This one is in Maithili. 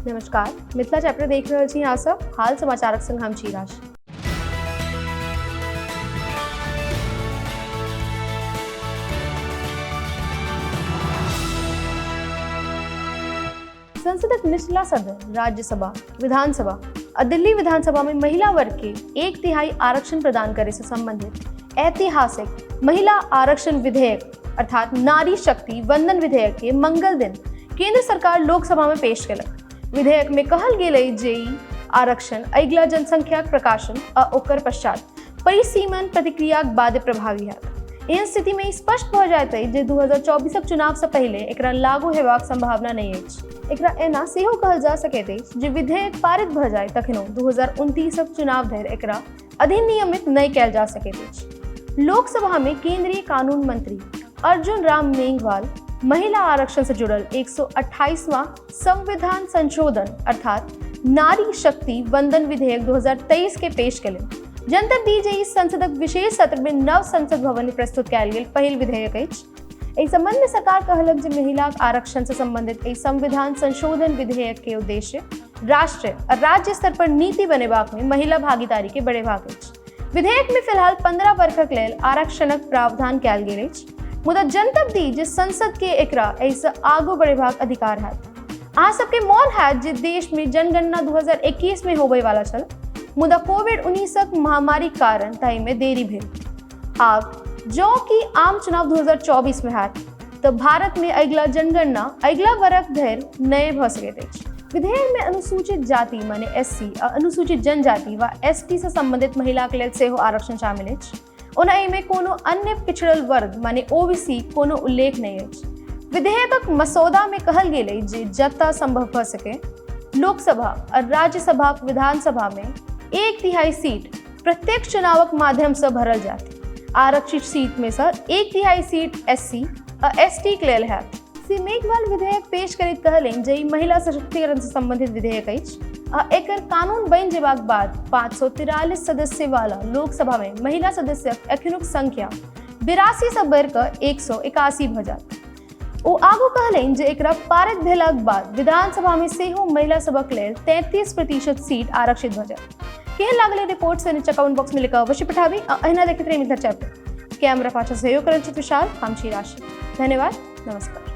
नमस्कार, मिथिला चैप्टर देख रहल छी अहाँ सब। हाल समाचारक संग हम छी राशि। संसदक निचला सदन राज्यसभा, विधानसभा आ दिल्ली विधानसभा में महिला वर्ग के 1/3 आरक्षण प्रदान करे से संबंधित ऐतिहासिक महिला आरक्षण विधेयक अर्थात नारी शक्ति वंदन विधेयक के मंगल दिन केंद्र सरकार लोकसभा में पेश केलक। विधेयक में कहल गेल अछि जे ई आरक्षण अगिला जनसंख्याक प्रकाशन आ ओकर पश्चात परिसीमन प्रतिक्रियाक बाद प्रभावी हैत। एहन स्थिति में ई स्पष्ट भऽ जाइत अछि जे 2024 चुनाव से पहिले एकरा लागू हेबाक संभावना नहि अछि। एकरा एना सेहो कहल जा सकैत अछि जे विधेयक पारित भऽ जाय तखनो 2029 चुनाव धरि एकरा अधिनियमित नहि कयल जा सकैत अछि। लोकसभा में केंद्रीय कानून मंत्री अर्जुन राम मेघवाल महिला आरक्षण से जुड़ल 128वां संविधान संशोधन अर्थात नारी शक्ति वंदन विधेयक 2023 के पेश केलनि। जनतब दी जे ई संसदक विशेष सत्र में नव संसद भवन में प्रस्तुत कयल गेल पहिल विधेयक अछि। एहि संबंध में सरकार कहलक जे महिलाक आरक्षण से संबंधित एहि संविधान संशोधन विधेयक के उद्देश्य राष्ट्रीय आ राज्य स्तर पर नीति बनेबाक में महिला भागीदारी के बढ़ेबाक अछि। विधेयक में फिलहाल 15 वर्षक लेल आरक्षणक प्रावधान कयल गेल अछि, मुदा जनतब दी जे संसद के एकरा एहिसँ आगू बढ़ेबाक अधिकार हैत। अहाँ सबके मोन हैत जे देश में जनगणना 2021 में होबय वाला छल, मुदा कोविड-19 महामारीक कारण ताहि में देरी भेल। आब जँ कि आम चुनाव 2024 में हैत तऽ भारत में अगिला जनगणना अगिला बरख धरि नहि भऽ सकैत अछि। विधेयक में अनुसूचित जाति माने एससी आ अनुसूचित जनजाति वा एसटी से संबंधित महिलाक लेल सेहो आरक्षण शामिल अछि। ओना एहिमे कोनो अन्य पिछड़ल वर्ग माने ओबीसी कोनो उल्लेख नहि अछि। विधेयकक मसौदा में कहल गेल अछि जे जतऽ संभव भऽ सके लोकसभा आ राज्यसभाक विधानसभा में 1/3 सीट प्रत्यक्ष चुनावक माध्यम से भरल जायत। आरक्षित सीट में से 1/3 सीट एससी आ एसटी के लेल हैत। श्री मेघवाल विधेयक पेश करैत कहलनि जे ई महिला सशक्तिकरण से संबंधित विधेयक अछि आ एकर कानून बनि जेबाक बाद 543 सदस्य वाला लोकसभा में महिला सदस्यक एखनुक संख्या 82 से बढ़ि कऽ 181 भऽ जायत। ओ आगू कहलनि जे एकरा पारित भेलाक बाद विधानसभा में सेहो महिला सभक लेल 33% सीट आरक्षित भऽ जायत। केहन लागल रिपोर्ट से नीचा कमेंट बॉक्स में लिखा अवश्य पठाबी आ अहिना देखैत रही मिथिला चैप्टर। कैमरा पाछा सहयोग करल छथि विशाल, हम छी राशि। धन्यवाद, नमस्कार।